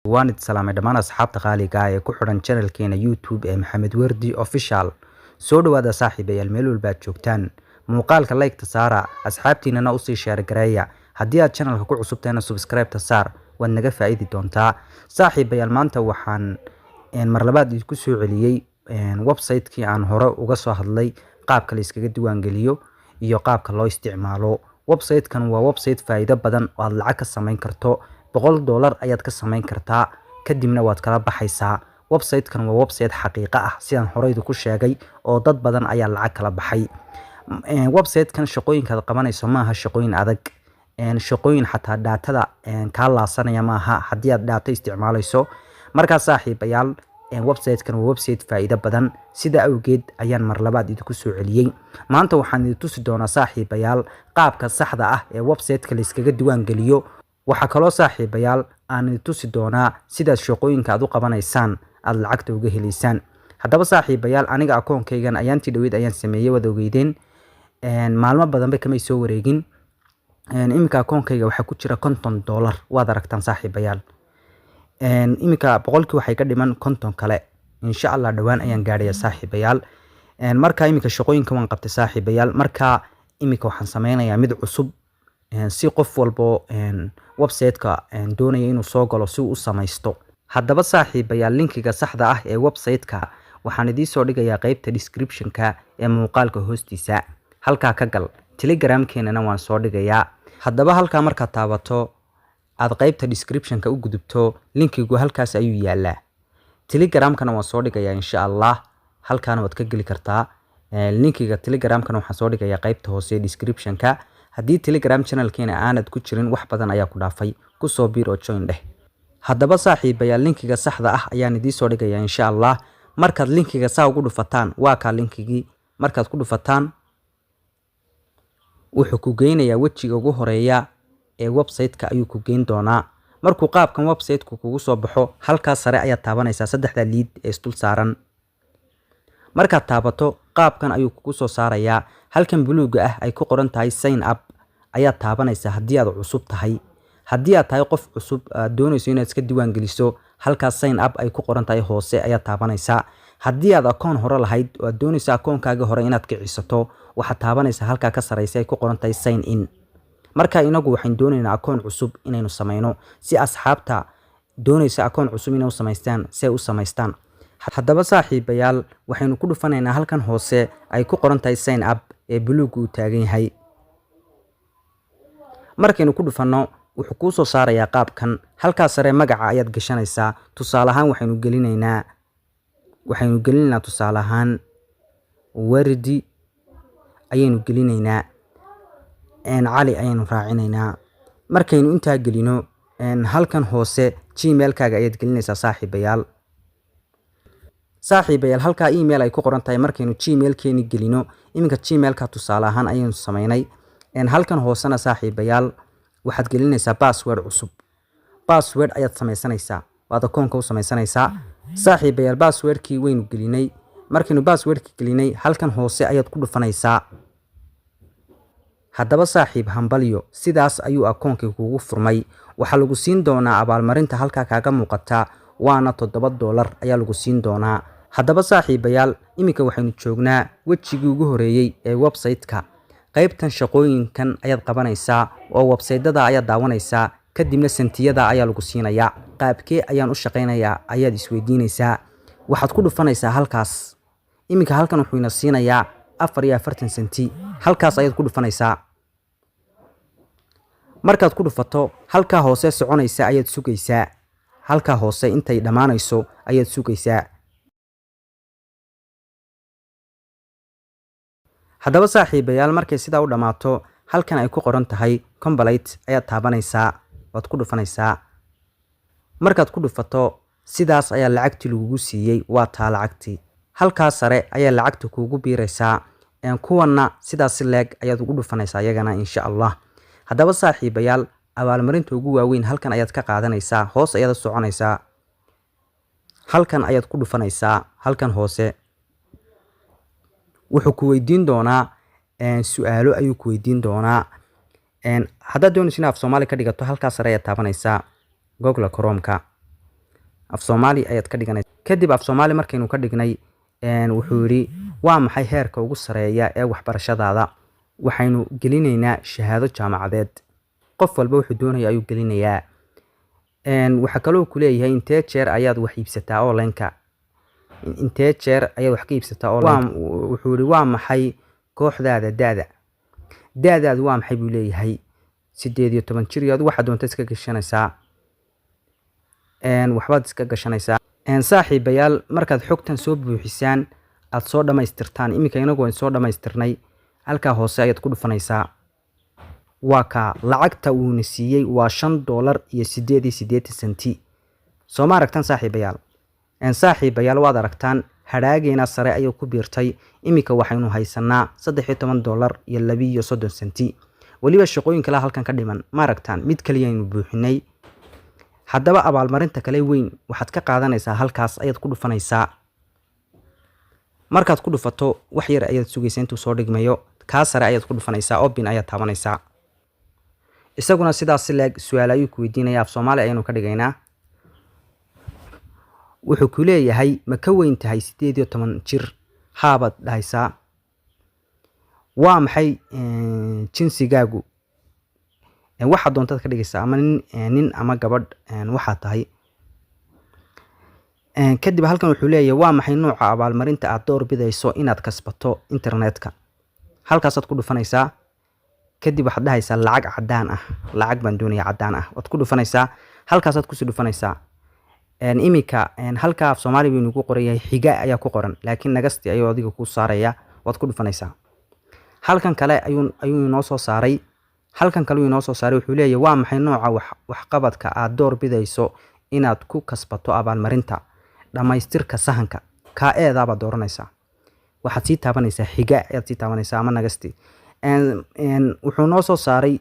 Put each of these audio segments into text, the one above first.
Waan idin salaamay dhammaan asxaabta qaaliga ah ee ku xidhan channelkeena YouTube ee Maxamed Wardi Official. Soo dhawaada saaxiibayaal, meel walba aad joogtaan. Muuqaalka like-ta saara, asxaabtiinana usii share gareeya. Haddii aad channelka ku cusubtahayna, subscribe-ta saar, waad naga faa'iidi doontaa. Saaxiibayaal, maanta waxaan mar labaad idinku soo celiyey website-kii aan hore uga soo hadlay, qaabka la iskaga diiwaangeliyo iyo qaabka loo isticmaalo. Website-kan waa website faa'iido badan oo aad lacag ka samayn karto. $100 ayaad ka samayn kartaa, kadibna waad kala baxaysaa. Website-kan waa website xaqiiqo ah, sidaan horey idinku sheegay, oo dad badan ayaa lacag kala baxay. Website-kan shaqooyinka aad qabanayso maaha shaqooyin adag, shaqooyin xataa data-da kaa laasanaya maaha haddii aad data isticmaalayso. Markaa saaxiibayaal, website-kan waa website faa'iido badan, sida awgeed ayaan mar labaad idinku soo celiyey. Maanta waxaan idin tusi doonaa, saaxiibayaal, qaabka saxda ah ee website-ka la iskaga diiwaangeliyo. Waxaa kaloo, saaxiibayaal, aan idin tusi doonaa sidaad shaqooyinka aad u qabanaysaan aad lacagta uga heleysaan. Haddaba saaxiibayaal, aniga akoonkaygan ayaantii dhaweyd ayaan sameeyey, waad ogeydeen, maalmo badanba kamay soo wareegin. Iminka akoonkayga waxaa ku jira $50, waad aragtaan saaxiibayaal. Iminka 100-kii waxay ka dhiman 50 kale, insha Allah dhowaan ayaan gaadhaya saaxiibayaal. Marka iminka shaqooyinka waan qabtay saaxiibayaal. Marka iminka waxaan sameynayaa mid cusub si qof walbo website-ka doonaya inuu soo galo si uu u samaysto. Haddaba saaxiibayaal, linkiga saxda ah ee website-ka waxaan idiin soo dhigayaa qeybta description-ka ee muuqaalka hoostiisa. Halkaa ka gal, Telegramkeenana waan soo dhigayaa. Haddaba halkaa markaad taabato, aad qeybta description-ka u gudubto, linkigu halkaas ayuu yaalaa. Telegramkana waan soo dhigayaa insha Allah, halkaana waad ka geli kartaa. Linkiga Telegramkana waxaan soo dhigayaa qeybta hoose ee description-ka. Haddii Telegram channelkeena aanad ku jirin, wax badan ayaa ku dhaafay, kusoo biir oo join dheh. Haddaba saaxiibayaal, linkiga saxda ah ayaan idiin soo dhigayaa insha Allah. Markaad linkiga saa ugu dhufataan, waa kaa linkigii. Markaad ku dhufataan, wuxuu ku geynayaa wejiga ugu horeeya ee website-ka ayuu ku geyn doonaa. Markuu qaabkan website-ku kugu soo baxo, halkaas sare ayaad taabanaysaa, saddexda liid ee isdul saaran. Markaad taabato, qaabkan ayuu kugu soo saarayaa. Halkan buluuga ah ay ku qoran tahay "sign up" ayaad taabanaysaa haddii aad cusub tahay. Haddii aad tahay qof cusub, aad doonayso inaad iska diiwaan geliso, halkaas "sign up" ay ku qoran tahay hoose ayaad taabanaysaa. Haddii aad akoon hore lahayd oo aad doonayso akoonkaagii hore inaad kicisato, waxaad taabanaysaa halkaa ka sareysa ay ku qoran tahay "sign in". Marka inagu waxaynu doonaynaa akoon cusub inaynu samayno, si asxaabta doonaysa akoon cusub inay u samaystaan si ay u samaystaan. Haddaba saaxiibayaal, waxaynu ku dhufanaynaa halkan hoose ay ku qoran tahay "sign up" ee buluugga uu taagan yahay. Markaynu ku dhufanno, wuxuu kuu soo saarayaa qaabkan. Halkaas sare magaca ayaad gashanaysaa. Tusaale ahaan waxaynu gelinaynaa tusaale ahaan Wardi ayaynu gelinaynaa, Cali ayaynu raacinaynaa. Markaynu intaa gelino, halkan hoose Gmailkaaga ayaad gelinaysaa saaxiibayaal. Saaxiibayaal, halkaa "email" ay ku qoran tahay markaynu Gmailkeeni gelino, iminka Gmailka tusaale ahaan ayaynu samaynay. Halkan hoosena saaxiibayaal, waxaad gelinaysaa password cusub. Password ayaad samaysanaysaa, waad akoonka u samaysanaysaa. Saaxiibayaal, passwordkii waynu gelinay. Markaynu passwordki gelinay, halkan hoose ayaad ku dhufanaysaa. Haddaba saaxiib, hambalyo, sidaas ayuu akoonkii kugu furmay. Waxaa lagu siin doonaa abaalmarinta halkaa kaaga muuqata, waana $7 ayaa lagu siin doonaa. Haddaba saaxiibayaal, iminka waxaynu joognaa wejigii ugu horeeyey ee website-ka. Qaybtan shaqooyinkan ayaad qabanaysaa oo website-ada ayaad daawanaysaa, kadibna sentiyada ayaa lagu siinayaa. Qaabkee ayaan u shaqaynayaa ayaad isweydiinaysaa. Waxaad ku dhufanaysaa halkaas. Iminka halkan wuxuu ina siinayaa 44 senti. Halkaas ayaad ku dhufanaysaa. Markaad ku dhufato, halkaa hoose soconaysa ayaad sugaysaa. Halkaa hoose intay dhammaanayso ayaad sugaysaa. Haddaba saaxiibayaal, markay sidaa u dhammaato, halkan ay ku qoran tahay "complete" ayaad taabanaysaa, waad ku dhufanaysaa. Markaad ku dhufato, sidaas ayaa lacagtii lagugu siiyey. Waa taa lacagtii, halkaa sare ayaa lacagta kuugu biiraysaa. Kuwanna sidaas si leeg ayaad ugu dhufanaysaa iyagana insha Allah. Haddaba saaxiibayaal, abaalmarinta ugu waaweyn halkan ayaad ka qaadanaysaa. Hoos ayaad u soconaysaa, halkan ayaad ku dhufanaysaa. Halkan hoose wuxuu ku weydiin doonaa su-aalo ayuu ku weydiin doonaa. Haddaad doonayso inaad af Soomaali ka dhigato, halkaas sare ayaad taabanaysaa, Google Chrome-ka. Af Soomaali ayaad ka dhiganaysa. Kadib af Soomaali markaynu ka dhignay, wuxuu yidhi: "Waa maxay heerka ugu sareeya ee waxbarashadaada?" Waxaynu gelinaynaa shahaado jaamacadeed. Qof walba wuxuu doonaya ayuu gelinayaa. Waxaa kaloo ku leeyahay: "Intee jeer ayaad wax iibsataa online-ka? Intee jeer ayaad wax ka iibsataa online?" Wuxuu yidhi: "Waa maxay kooxdaada da'da? Da'daadu waa maxay?" buu leeyahay. 18 jir iyo adigu waxaad doonta iska gashanaysaa, waxbaad iska gashanaysaa. Saaxiibayaal, markaad xogtan soo buuxisaan, aad soo dhammaystirtaan, iminka inagu waan soo dhammaystirnay, halkaa hoose ayaad ku dhufanaysaa. Waa kaa lacagta uuna siiyey, waa $5.88. Soo ma aragtaan, saaxiibayaal? Saaxiibayaal, waad aragtaan, hadhaageena sare ayuu ku biirtay. Iminka waxaynu haysanaa $13.32. Weliba shaqooyin kale halkan ka dhiman, ma aragtaan? Mid kaliyaynu buuxinay. Haddaba abaalmarinta kale weyn waxaad ka qaadanaysaa halkaas ayaad ku dhufanaysaa. Markaad ku dhufato, wax yar ayaad sugaysaa intuu soo dhigmayo. Kaa sare ayaad ku dhufanaysaa, open ayaad taabanaysaa. Isaguna sidaas leeg su-aal ayuu ku weydiinaya. Af Soomaali ayaynu ka dhigaynaa. Wuxuu ku leeyahay: "Ma ka weyn tahay 18 jir?" Haabaad dhahaysaa. "Waa maxay jinsigaagu?" Waxaad doontaad ka dhigaysaa, ama nin ama gabadh waxaad tahay. Kadib halkan wuxuu leeyahay: "Waa maxay nooca abaalmarinta aad door bidayso inaad kasbato internetka?" Halkaasaad ku dhufanaysaa. Kadib waxaad dhahaysaa: "Lacag cadaan ah, lacag baan doonaya cadaan ah." Waad ku dhufanaysaa, halkaasaad kusii dhufanaysaa. Iminka halkaa af Soomaali buu inagu qoran yahay, xiga ayaa ku qoran, laakiin next ayuu adiga kuu saaraya. Waad ku dhufanaysaa. Halkan kale ayuu inoo soo saaray. Halkan kale uu inoo soo saaray, wuxuu leeyahay: "Waa maxay nooca waxqabadka aad door bidayso inaad ku kasbato abaalmarinta dhamaystirka sahanka?" Kaa eedaabaad dooranaysaa. Waxaad sii taabanaysaa xiga ayaad sii taabanaysaa ama next. Wuxuu noo soo saaray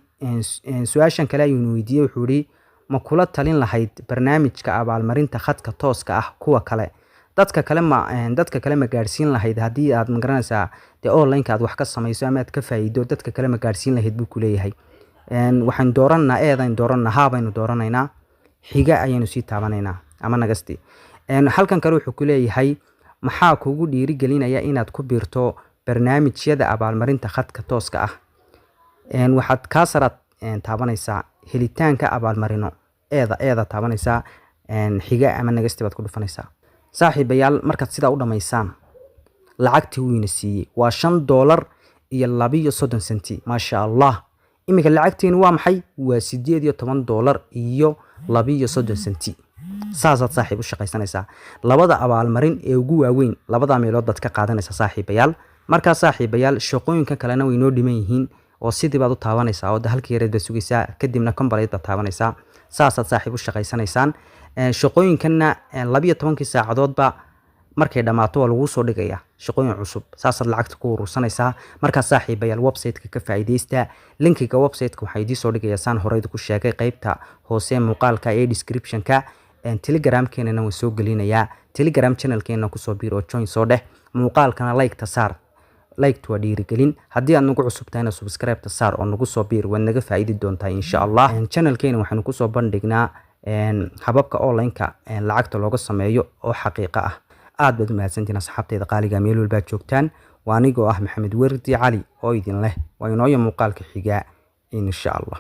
su-aashan kale ayuu weydiiyey. Wuxuu yihi: "Ma kula talin lahayd barnaamijka abaalmarinta khadka tooska ah kuwa kale? Dadka kale ma dadka kale ma gaadhsiin lahayd haddii aad, magaranaysaa dee, online-ka aad wax ka samayso ama aad ka faa'iido, dadka kale ma gaadhsiin lahayd?" buu ku leeyahay. Waxaynu dooranaa eedaynu dooranaa, haa baynu dooranaynaa. Xiga ayaynu sii taabanaynaa ama next. Halkan kale wuxuu ku leeyahay: "Maxaa kugu dhiirigelinaya inaad ku biirto barnaamijyada abaalmarinta khadka tooska ah?" Waxaad kaa saraad taabanaysaa, helitaanka abaalmarino. Eeda taabanaysaa, xiga ama next baad ku dhufanaysaa. Saaxiibayaal, markaad sidaa u dhammaysaan, lacagtii wuu ina siiyey, waa $5.32. Maasha Allah! Iminka lacagteenu waa maxay? Waa $18.32. Saasaad, saaxiib, u shaqaysanaysaa. Labada abaalmarin ee ugu waaweyn labada meelood baad ka qaadanaysaa, saaxiibayaal. Markaa, saaxiibayaal, shaqooyinka kalena way noo dhiman yihiin oo sidii baad u taabanaysaa oo halkii yareed baad sugaysaa, kadibna complete baad taabanaysaa. Saasaad, saaxiib, u shaqaysanaysaan. Shaqooyinkanna 12-kii saacadoodba markay dhammaato waa laguu soo dhigayaa shaqooyin cusub. Saasaad lacagta ku urursanaysaa. Markaa, saaxiibayaal, website-ka ka faa'iidaysta. Linkiga website-ka waxaa idiin soo dhigayaa, saan horeyda ku sheegay, qeybta hoose muuqaalka ee description-ka. Telegramkeenana waan soo gelinayaa. Telegram channelkeena kusoo biir oo join soo dheh. Muuqaalkana like-ta saar, like-tu waa dhiirigelin. Haddii aad nagu cusub tahayna, subscribe-ta saar oo nagu soo biir, waad naga faa'iidi doontaa insha Allah. Channelkeena waxaynu kusoo bandhignaa hababka online-ka lacagta looga sameeyo oo xaqiiqo ah. Aad baad u mahadsantihiin, asxaabteyda qaaliga, meel walbaad joogtaan. Waa anigoo ah Maxamed Werdi Cali oo idin leh waa inooya muuqaalka xigaa insha Allah.